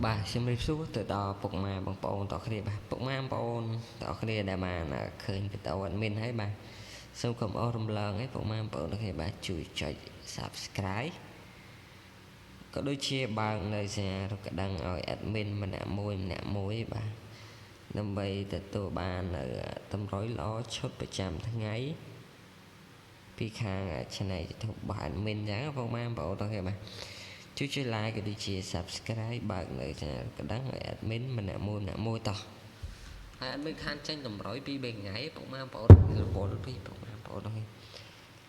បាទខ្ញុំរាបសួរទៅដល់ពុកម៉ែបងប្អូនទាំងគ្នាបាទពុកម៉ែបងប្អូនទាំងគ្នាដែលបានឃើញវីដេអូ admin ហើយបាទសូមកុំអស់រំលងឯពុកម៉ែបងប្អូនទាំងគ្នាបាទជួយចុច Subscribe ក៏ដូចជាបើកនៅសញ្ញារូបកណ្ដឹងឲ្យ admin ម្នាក់មួយម្នាក់មួយបាទដើម្បីទទួលបាននៅតម្រុយល្អឈុតប្រចាំថ្ងៃពីខាង Channel YouTube របស់ admin ចឹងពុកម៉ែបងប្អូនទាំងគ្នាបាទជួយជួយ like ក៏ដូចជា Subscribe បើកនៅ Channel កណ្ដឹងឲ្យ admin ម្នាក់មួយម្នាក់មួយតោះហើយ admin ខានចេញតម្រុយពី3ថ្ងៃពុកម៉ែបងប្អូនរវល់ពីពុកម៉ែបងប្អូនហ្នឹង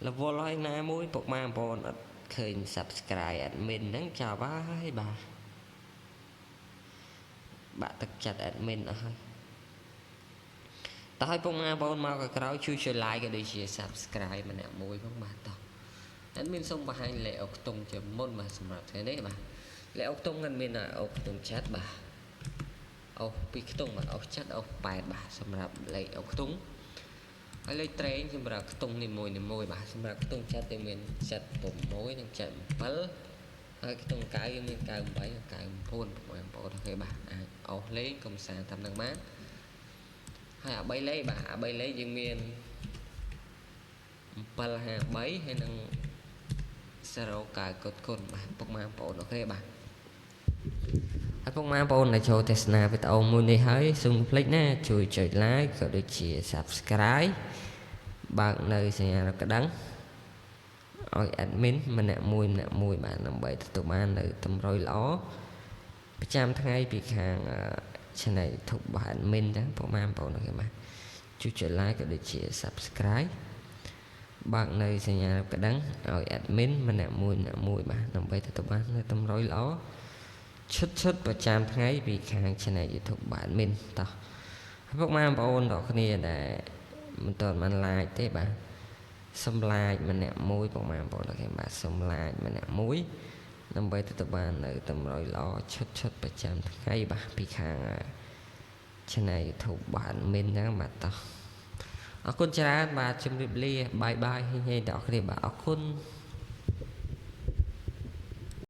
រវល់ហើយណាមួយពុកម៉ែបងប្អូនអត់ឃើញ Subscribe admin ហ្នឹងចាប់ហើយបាទបាក់ទឹកចិត្ត admin អស់ហើយតោះឲ្យពុកម៉ែបងប្អូនមកក្រោយជួយជួយ like ក៏ដូចជា Subscribe ម្នាក់មួយផងបាទតោះ admin សូមបង្ហាញលេខអុកតុងជាមុនបាទសម្រាប់ថ្ងៃនេះបាទលេខអុកតុង admin អុកតុងចិត្តបាទអូសពីខ្ទង់បាទអូសចិត្តអូស8បាទសម្រាប់លេខអុកខ្ទង់ហើយលេខត្រេងសម្រាប់ខ្ទង់នីមួយនីមួយបាទសម្រាប់ខ្ទង់ចិត្តយើងមាន76និង77ហើយខ្ទង់9យើងមាន98និង99បងប្អូន OK បាទអាចអូសលេងកំសាន្តតាមនឹងបានហើយអា3លេខបាទអា3លេខយើងមាន753ហើយនឹង09កុដគុណបាទពុកម៉ែបងប្អូន OK បាទហើយពុកម៉ែបងប្អូនដែលចូលទស្សនាវីដេអូមួយនេះហើយសូមកុំភ្លេចណាជួយចុច like ក៏ដូចជា Subscribe បើកនៅសញ្ញាកណ្ដឹងឲ្យ admin ម្នាក់មួយម្នាក់មួយបាទដើម្បីទទួលបាននៅតម្រុយល្អប្រចាំថ្ងៃពីខាង Channel YouTube របស់ admin ចឹងពុកម៉ែបងប្អូន OK បាទជួយចុច like ក៏ដូចជា Subscribe បើកនៅសញ្ញាកណ្ដឹងឲ្យ admin ម្នាក់មួយម្នាក់មួយបាទដើម្បីទទួលបាននៅតម្រុយល្អឈុតឈុតប្រចាំថ្ងៃពីខាង Channel YouTube បាទ admin តោះហើយពុកម៉ែបងប្អូនទាំងគ្នាដែលមិនទាន់បាន like ទេបាទសូម like ម្នាក់មួយពុកម៉ែបងប្អូនទាំងគ្នាបាទសូម like ម្នាក់មួយដើម្បីទទួលបាននៅតម្រុយល្អឈុតឈុតប្រចាំថ្ងៃបាទពីខាង Channel YouTube បាទ admin ហ្នឹងបាទតោះអរគុណច្រើនបាទជម្រាបលា bye bye ហេងហេងដល់គ្នាបាទអរគុណ។